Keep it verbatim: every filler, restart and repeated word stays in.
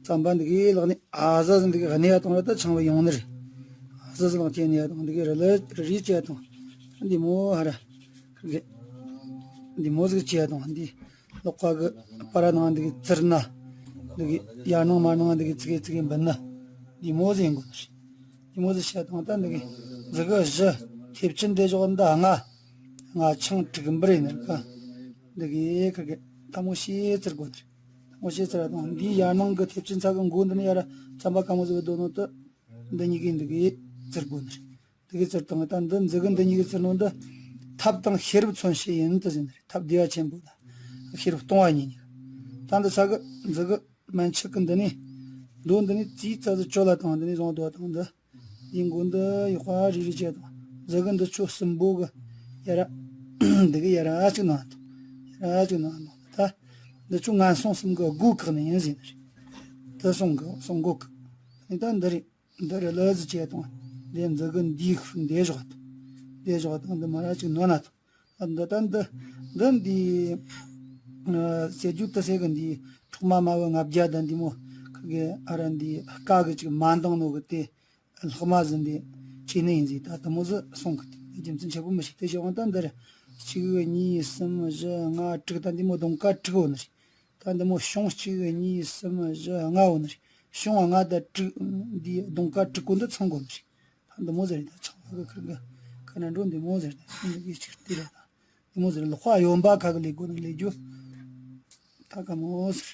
རྩམ་པ་འདི་གི་ལག་ནི་ཨ་ཟ་ཟི་འདི་གི་གནས་ཡ་དང་ར་ད་ཆང་བ་ཡོང་ནི་རེད། ཨ་ཟ་ཟི་ལག་ཅན་ནི་ཡ་དང་འདི་གི་རི་ལི་རི་རི་ཅན་དང་། འདི་མོ་ཧ་ར་ཁི་གི་འདི་མོ་ཟིག་ཅན་དང་འདི། ལོག་ཁ་གི་པ་ར་ནང་འདི་གི་ཙིར་ན། འདི་གི་ཡར་ནང་མར་ནང་འདི་གི་ཙི་གེ་ཙི་གེ་འབུད་ན། འདི་མོ་ཟིག་ཡིན་དགོས་ནི་རེད། འདི་མོ་ཟིག་བཤད་དང་ད་འདི་གི་ཟི་གི་བཞི། ཐེབས་ཆེན་འདི་ཞོག་འདི་ལྔ། ལྔ་ཆང་དྲུག་འབུར་ཡིན་ནི་རེད་ཀ། འདི་གི་ཁི་གི་ད་མོ་ཤེས་ཙིར་དགོས་ནི་རེད། ད་མོ་ཤེས་ཙིར་དང་འདི་ཡར་ནང་གི་ཐེབས་ཆེན་ཚ་གི་མགོ་འདི་ནི་ཡར་རྩམ་པ་དཀར་མོ་ཟིག་བུད་དོ་ནོ་ད། འདི་གཉིས་ཀའི་འདི་གི་ཙིར་དགོས་ནི་རེད། དེ་གི་ཚུལ་དང་ད་འདི་མཛུ་གུ་འདི་གཉིས་ཀྱི་ཚུལ་ནང་འདི་ཐབ་དང་ཤེས་རབ་མཚོན་བྱེད་ཡིན་དུ་ཟིན་རེད། ཐབ་བདེ་བ་ཆེན་པོ་ད་ཤེས་རབ་སྟོང་བ་ཉིད་ཉིད། ད་འདི་ས་གི་མཛུ་གུ་མན་ཆད་ཀྱི་འདི་ནས་མདོ་འདི་ནས་རྩིས་རྩ་ཟི་གཅོད་ལ་དང་འདི་ནས་བཟུང་དོ་དང་འདི་འདི་མགོ་འདི་ཡག་པ་རིག་རིག་བྱེད་དང་མཛུ་གུ་འདི་ཆོ་གསུམ་པོ་གི་ཡ་ར་འདི་གི་ཡ་ར་ཅིག་ནང་དང་ཡ་ར་ཅིག་ནང་དང་ད་འདི་ཆོ་ངན་སོང་གསུམ་གི་སྒོ་བཀག་ནས་ཡིན་ཟིན་རེད། ད་སོང་གི་སོང་སྒོ་བཀག་ནས་ད་འདི་རེད། འདི་རི་ལི་ཟི་བྱས་དང་། འདི་མཛུ་གུ་འདིའི་ཤུགས་འདི་ཞོག་དང་། འདི་ཞོག་དང་འདི་མ་ར་ཅིག་ནོན་ན་དང་། ཨ་འདི་ད་འདི་འདི་འདི་ཨ་ཟེར་རྒྱུ་དུ་ཟེར་གི་འདི་འཕྲོག་མ་མ་བུ་ལྔ་བརྒྱ་དང་འདི་མོ་ཁི་གི་ཨ་ར་འདི་ཀ་གི་ཅིག་མ་འདང་ནོ་གི་དེ་ལྷག་མ་ཟིན་འདི་ཆེ་ནི་ཡིན་ཟིག་ད་དུ་མོ་ཟི་སོང་གི་དེ་རྒྱུ་མཚན་ཆེ་པོ་མི་ཤེས་དེ་ཞོག་ད་འདི་ར་གཅིག་གཉིས་གསུམ་བཞི་ལྔ་དྲུག་ད་འདི་མོ་གདོང་ཀ་དྲུག་འོ་ནི་རེད། ད་འདི་མོ་གཞུང་གཅིག་གཉིས་གསུམ་བཞི་ལྔ་འོ་ནི་རེད། གཞུང་ལྔ་དང་དྲུག་འདི་གདོང་ཀ་དྲུག་གོ་འདི་ཚང་དགོས་ནི་རེད། ད་འདི་མོ་ཟེར་རེད། ད་ཆང་ལ་གི་ཁིར་གི་ཁ་ན་འགྲོ་འདི་མོ་ཟེར་རེད། ད་འདི་གི་ཅིག་དེ་རེད། ད་འདི་མོ་ཟེར་ལོག་པ་གཡོན་པ་ཁ་གི་ལས་དགོས་ནི་ལས་རྒྱུ་ད་ག་མོ་ཟེར།